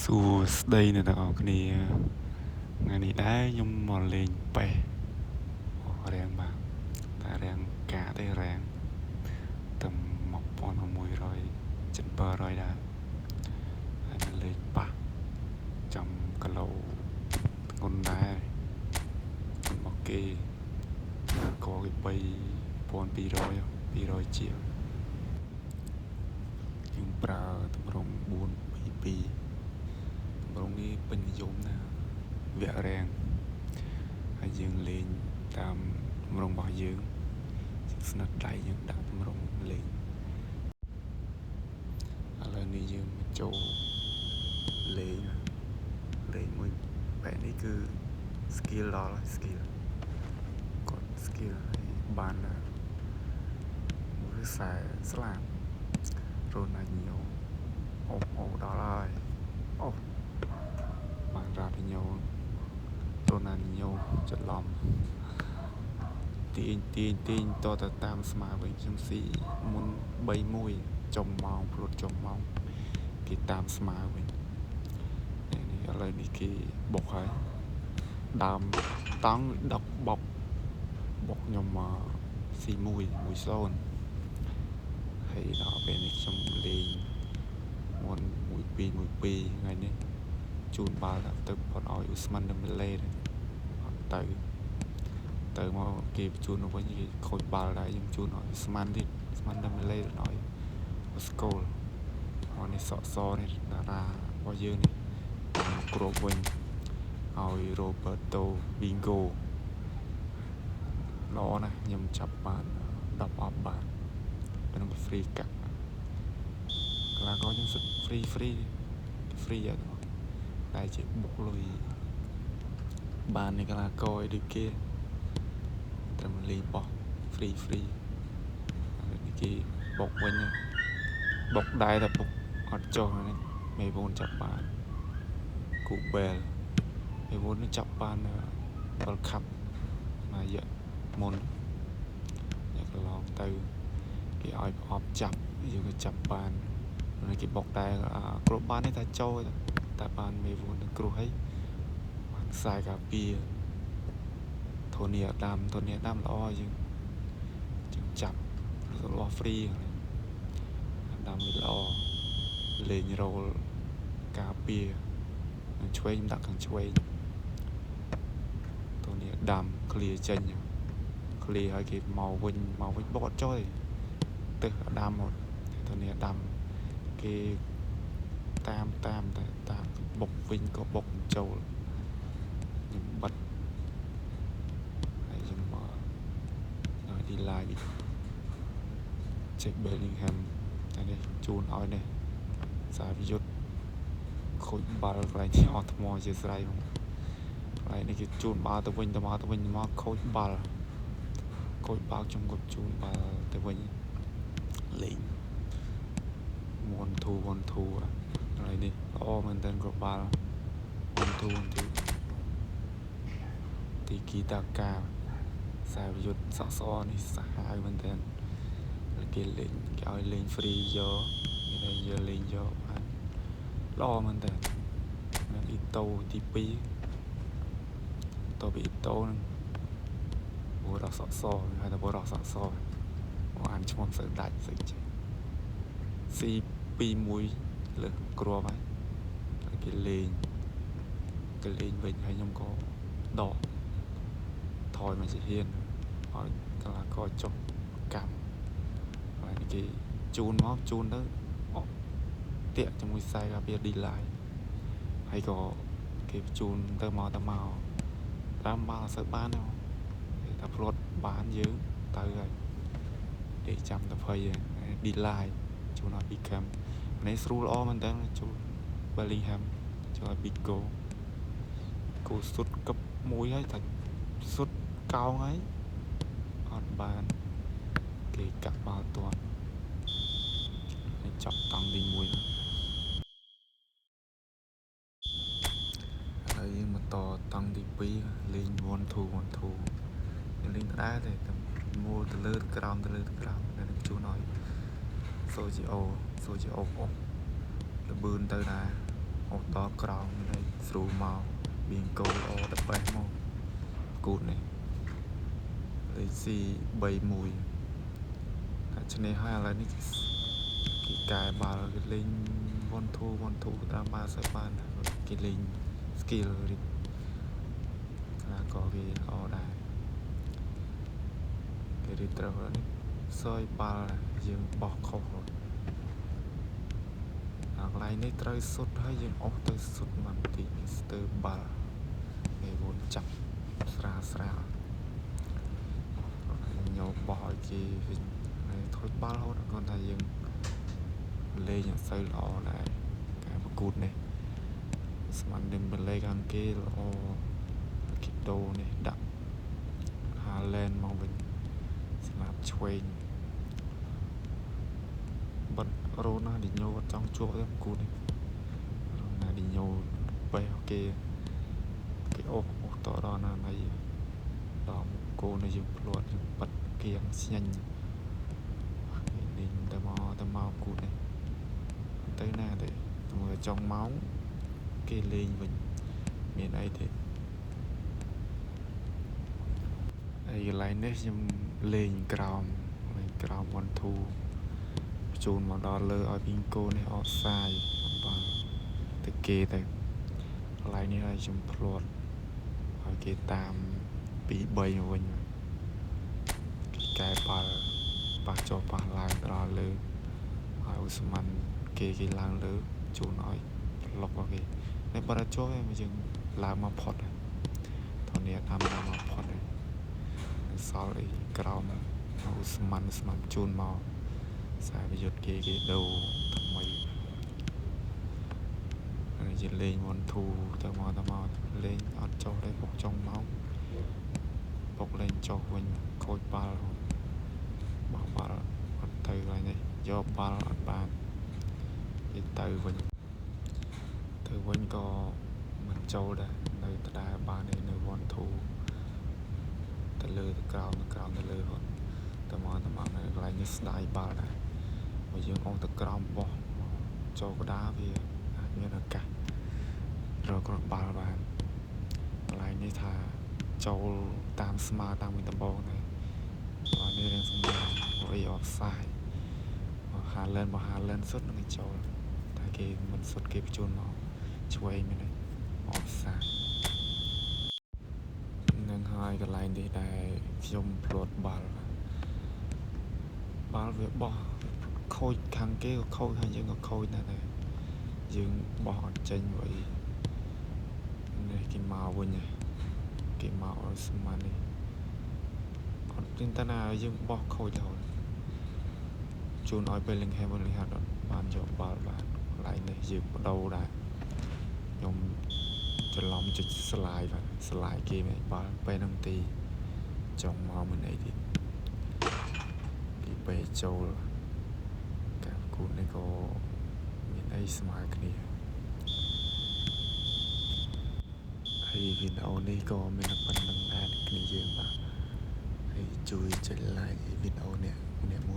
សួស្តីអ្នកទាំងអស់គ្នាថ្ងៃនេះដែរខ្ញុំមកលេងប៉េះរាំងបាទតែរាំងកាទេរាំងតែ1100 700ដែរហើយមកលេងប៉ះចំគីឡូធ្ងន់ដែរមកគេកគេ3200 200ជាងយើងប្រើតម្រង4 2 2តម្រងនេះពេញនិយមណាស់វគ្គរាំងហើយយើងលេងតាមតម្រងរបស់យើងស្និទ្ធដៃយើងដាក់តម្រងលេងឥឡូវនេះយើងមកចូលលេងលេងមួយបែបនេះគឺ skill ដល់ហើយ skill គាត់ skill ហើយបានមួយខ្សែស្លាប់រ៉ូណាល់ឌីញ៉ូអូអូដល់ហើយអូបានរ៉ាឌីញ៉ូរ៉ូណាល់ឌីញ៉ូច្រឡំទាញទាញទាញតទៅតាមស្មើវិញខ្ញុំស៊ីមុន3-1ចុងម៉ោងព្រួតចុងម៉ោងគេតាមស្មើវិញនេះឥឡូវនេះគេបុកហើយដើមតង់ដកបុកបុកខ្ញុំមកស៊ី1 1 0ហើយដល់ពេលនេះខ្ញុំលេងមុន1 2 1 2ថ្ងៃនេះជូនបាល់ទៅផុតឲ្យអ៊ូស្មានដេម៉េឡេអត់ទៅទៅមកគេបញ្ជូនមកវិញគេខូចបាល់ដែរខ្ញុំជូនឲ្យអ៊ូស្មានទៀតអ៊ូស្មានដេម៉េឡេឲ្យអូស្កូលអនេះសក់សនេះតារារបស់យើងនេះមកគ្របវិញឲ្យរ៉ូបឺតូវីងហ្គោល្អណាស់ខ្ញុំចាប់បាន10អប់បានក្នុង free កាក់កីឡាករខ្ញុំសុទ្ធ free free free ហើយទាំងតែជាបុកលុយបាននៃកីឡាករឲ្យដូចគេត្រឹមលេងបោះ free free នេះគេបុកវិញបុកដែរតែបុកអត់ចុះនេះមេវូនចាប់បានគូបែលមេវូននេះចាប់បាន World Cup មួយរយៈមុនយកកន្លងទៅគេឲ្យប្រអប់ចាប់យើងក៏ចាប់បាននេះគេបុកដែរគ្រប់បានទេតែចូលតែបានមេវូននឹងគ្រោះហើយបានខ្សែការពារធូនីអាដាមធូនីអាដាមល្អយើងយើងចាប់របស់ free អាដាមវាល្អលេងរោលការពារនឹងឆ្វេងដាក់ខាងឆ្វេងធូនីអាដាម clear ចេញ clear ឲ្យគេមកវិញមកវិញបកអត់ចុយទៅអាដាមមកធូនីអាដាមគេតាមតាមតែតាមបុកវិញក៏បុកចូលខ្ញុំបិទហើយខ្ញុំមកឲ្យឌីឡាយចេក Bellingham តែនេះជូនឲ្យនេះសាវិយុទ្ធខូចបាល់កន្លែងនេះអស់ថ្មជាស្រ័យហ្មងកន្លែងនេះគេជូនបាល់ទៅវិញទៅមកទៅវិញមកខូចបាល់ខូចបាល់ខ្ញុំក៏ជូនបាល់ទៅវិញលេង1 2 1 2កន្លែងនេះល្អមែនទែនគ្រាប់បាល់1 2 1 2ទីគីតាកាសាវយុទ្ធសក់សនេះសាហាវមែនទែនគេលេងគេឲ្យលេង free យកគេឲ្យយកលេងយកបានល្អមែនទែននឹងអ៊ីតូទី2តទៅពីអ៊ីតូនឹងបូរ៉ាសក់សគេហៅថាបូរ៉ាសក់សអានឈ្មោះសូវដាច់សូវចេះ C 2 1លើគ្រាប់ហើយគេលេងគេលេងវិញហើយខ្ញុំក៏ដកថយមកជាហ៊ានឲ្យកីឡាករចុះកម្មហើយគេជូនមកជូនទៅអកតាក់ជាមួយខ្សែការពារឌីឡាយហើយក៏គេបញ្ជូនទៅមកទៅមកតាមបាល់អត់សូវបានទេតែព្រាត់បានយើងទៅហើយដេកចាំតែភ័យឌីឡាយជូនឲ្យ Beckham នេះស្រួលល្អមែនតើជូន Bellingham ចូលឲ្យ Bigo គូសុតកឹបមួយហើយតែសុតកោងហើយអត់បានគេកាក់បាល់ទាត់ហើយចប់តង់ទី1ឥឡូវយើងបន្តតង់ទី2លេង1 2 1 2លេងដដែលទេតែមួលទៅលើទៅក្រោមទៅលើទៅក្រោមតែនឹងជូនឲ្យសូជីអូសូជីអូអូលបឿនទៅដែរ អូសដល់ក្រោមនេះស្រួលមកបៀងកោល្អដល់បេះមកគូតនេះលេខស៊ី3 1តែឈ្នះហើយឥឡូវនេះគេកែបាល់គេលេង1 2 1 2តាមបាល់សើបានគេលេង skill រីកីឡាករគេល្អដែរគេរីត្រូវនេះសយបាល់យើងបោះខុសអាកន្លែងនេះត្រូវសុតហើយយើងអស់ទៅសុតមកបន្តិចស្ទើបាល់គេវូនចាប់ស្រាលស្រាលញោបោះឲ្យគេវិញហើយថូចបាល់ហូតគាត់ថាយើងលេងអត់សូវល្អដែរការប្រកួតនេះស្មានដេមបេលេខាងគេល្អគេដូនេះដាក់ហាឡែនមកវិញស្នាប់ឆ្វេងបិទរ៉ូណាឌីញ៉ូអត់ចង់ជួបទេប្រកួតនេះរ៉ូណាឌីញ៉ូបេះគេគេអូសអូសតដល់ណាណៃដល់គោនេះយើងភ្លាត់យើងប៉ិតគៀងស្ញាញ់គេលេងទៅមកទៅមកគូតនេះទៅណាទេទៅមើលចុងម៉ោងគេលេងវិញមានអីទេហើយកន្លែងនេះខ្ញុំលេងក្រោមលេងក្រោម1 2បញ្ជូនមកដល់លើឲ្យពីងគោនេះអត់សាយបាល់ទៅគេទៅកន្លែងនេះឲ្យខ្ញុំភ្លាត់ឲ្យគេតាម2 3មកវិញគេកែបាល់ប៉ះចុះប៉ះឡើងទៅដល់លើហើយឧស្ម័នគេគេឡើងលើជូនឲ្យប្លុកឲ្យគេនេះបើអត់ចូលទេយើងឡើងមកផុតធនាតាមឡើងមកផុតហើយសល់អីក្រោមឧស្ម័នស្មានជូនមកខ្សែប្រយុទ្ធគេគេដូរថ្មីហើយជាលេង1 2ទៅមកទៅមកលេងអត់ចុះទេបុកចុងមកបុកលេងចុះវិញខូចបាល់បោះបាល់អត់ទៅកន្លែងនេះយកបាល់អត់បានគេទៅវិញទៅវិញក៏មិនចូលដែរនៅដដែលបានទេនៅ1 2ទៅលើទៅក្រោមទៅក្រោមទៅលើហត់ទៅមកទៅមកនៅកន្លែងនេះស្ដាយបាល់ដែរបើយើងអស់ទៅក្រោមបោះចូលកដាវាអាចមានឱកាសរកគ្រាប់បាល់បានកន្លែងនេះថាចូលតាមស្មើតាមវិញដំបងដែរបាទនេះរៀងសម្រាប់អីអត់សាយហាឡែនបើហាឡែនសុទ្ធនឹងចូលតែគេមិនសុទ្ធគេបញ្ជូនមកឆ្វេងមែនទេអត់សាយនឹងហើយកន្លែងនេះដែលខ្ញុំភ្លាត់បាល់បាល់វាបោះខូចខាងគេក៏ខូចខាងយើងក៏ខូចដែរតែយើងបោះអត់ចេញវិញនេះគេមកវិញគេមកឲ្យស្មាននេះអត់ទេតែណាយើងបោះខូចរហូតជូនឲ្យ Bellingham Bellingham អត់បានយកបាល់បានកន្លែងនេះយើងបដូរដែរខ្ញុំច្រឡំចុចស្លាយបាទស្លាយគេមិនបាល់ពេលហ្នឹងទីចង់មកមិនអីទៀតពីពេលចូលការប្រកួតនេះក៏មានអីស្មើគ្នាហើយវីដេអូនេះក៏មានតែប៉ុណ្្នឹងដែរគ្នាយើងបាទហើយជួយចុច like វីដេអូនេះម្នាក់មួយ។